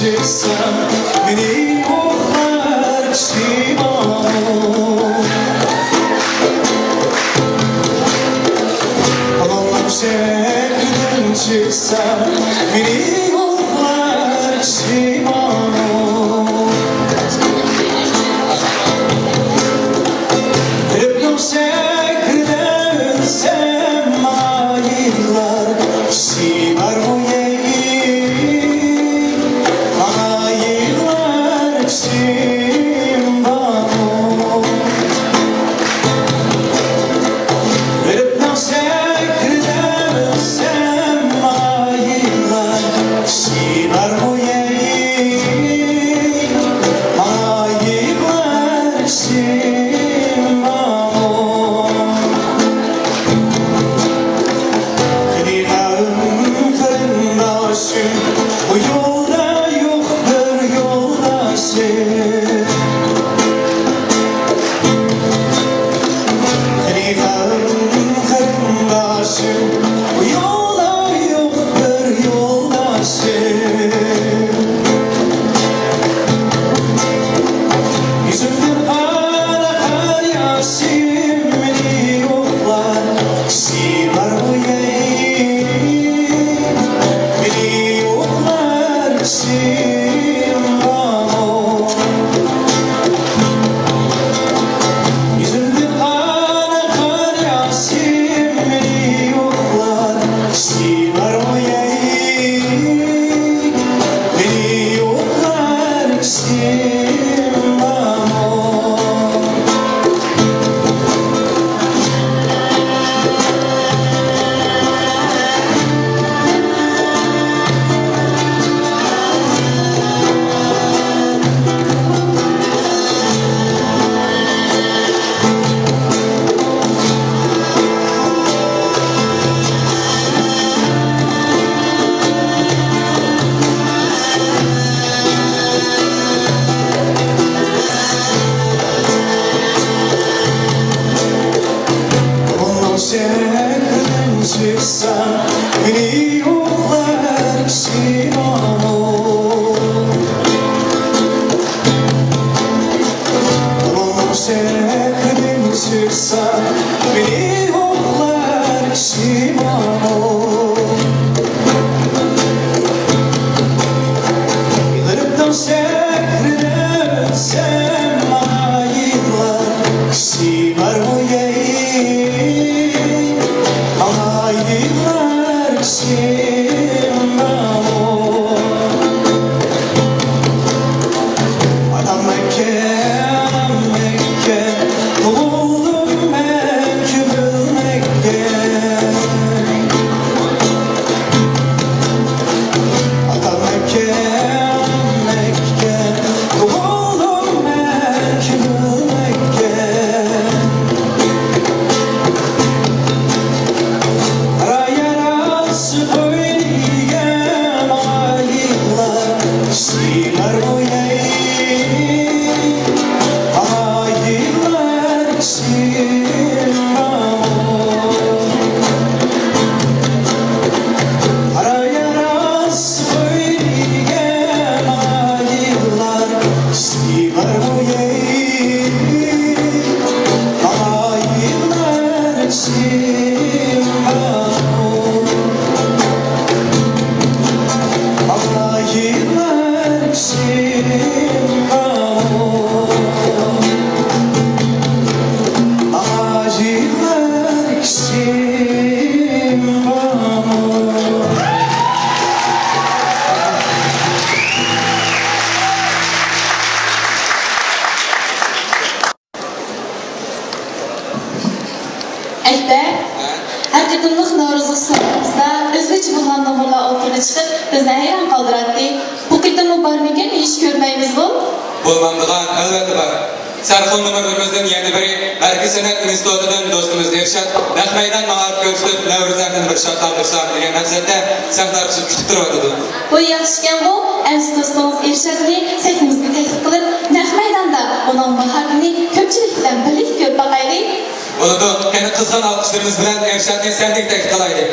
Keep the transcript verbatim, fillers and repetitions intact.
چىقسام، مېنى يوقلار كىشى بارمۇ؟ ئالماق شەھىرىدىن چىقسام، مېنى يوقلار كىشى بارمۇ؟ غېرىبنىڭ شەھىرىدە ئۆلسەم، ماڭا يىغلار كىشى بارمۇ، ھەي؟ ماڭا يىغلار كىشىم بارمۇ؟ غېرىبنىڭ شەھىرىدە ئۆلسەم، ماڭا يىغلار كىشى بارمۇ، ھەي؟ ماڭا يىغلار كىشىم بارمۇ؟ قېنى قەۋم قېرىنداشىم، بۇ يولدا يوق بىر يولداشىم. قېنى قەۋم قېرىنداشىم، بۇ يولدا يوق بىر يولداشىم. يۈزۈمدىن ئاققان قار ياشىم، مېنى يوقلار كىشى بارمۇ، ھەي؟ مېنى يوقلار كىشىم بارمۇ؟ يۈزۈمدىن ئاققان قار ياشىم، مېنى يوقلار كىشى بارمۇ، ھەي؟ مېنى يوقلار كىشىم بارمۇ؟ ئۇنىڭ شەھىرىدىن چىقسام، مېنى يوقلار كىشى بارمۇ؟ ئۇنىڭ شەھىرىدىن چىقسام، مېنى يوقلار كىشى بارمۇ؟ غېرىبنىڭ شەھىرىدە ئۆلسەم، ماڭا يىغلار كىشى بارمۇ، ھەي؟ ماڭا يىغلار كىشىم بارمۇ؟ ئاتام مەككە، ئانام مەككە، تۇغۇلدۇم مەن كۆمۈلمەككە. ئاتام مەككە، ئانام مەككە، تۇغۇلدۇم مەن كۆمۈلمەككە. قارا ياراس قوينىگە ماڭا يىغلار كىشى بارمۇ، ھەي؟ ماڭا يىغلار كىشىم بارمۇ؟ قارا ياراس قوينىگە ماڭا يىغلار كىشى بارمۇ، ھەي؟ ماڭا يىغلار كىشىم بارمۇ؟ ماڭا يىغلار كىشىم بارمۇ؟ ماڭا يىغلار كىشىم بارمۇ؟ ئەكبەر، ھەر قېتىملىق نورۇزلۇق سۇھبىتىمىزدا ئۆزگىچە بولغان نومۇرلار ئوتتۇرىغا چىقىپ، بىزنى ھەيران قالدۇراتتى. بۇ قېتىممۇ بارمىكىن؟ ھېچ كۆرمەيمىزغۇ؟ بولمامدىغان؟ ئەلۋەتتە بار. سەرخىل نومۇرلىرىمىزدىن يەنە بىرى، مەركىزىي سەنئەت ئىنستىتۇتىدىن دوستىمىز ئىرشات نەق مەيدان ماھارىتى كۆرسىتىپ، نەۋرە سەھنىنى بىر شادلاندۇرسا دېگەن مەقسەتتە سەھنە ئارقىسىدا كۈتۈپ تۇرۇۋاتىدۇ. بۇ ياخشىكەنغۇ، ئەمىسە دوستىڭىز ئىرشاتنى سەھنىمىزگە تەكلىپ قىلىپ، نەق مەيداندا ئۇنىڭ ماھارىتىنى كۆپچىلىك بىلەن بىرلىكتە كۆرۈپ باقايلى. بولىدۇ، قېنى قىزغىن ئالقىشلىرىمىز بىلەن ئىرشاتنى سەھنىگە تەكلىپ قىلايلى.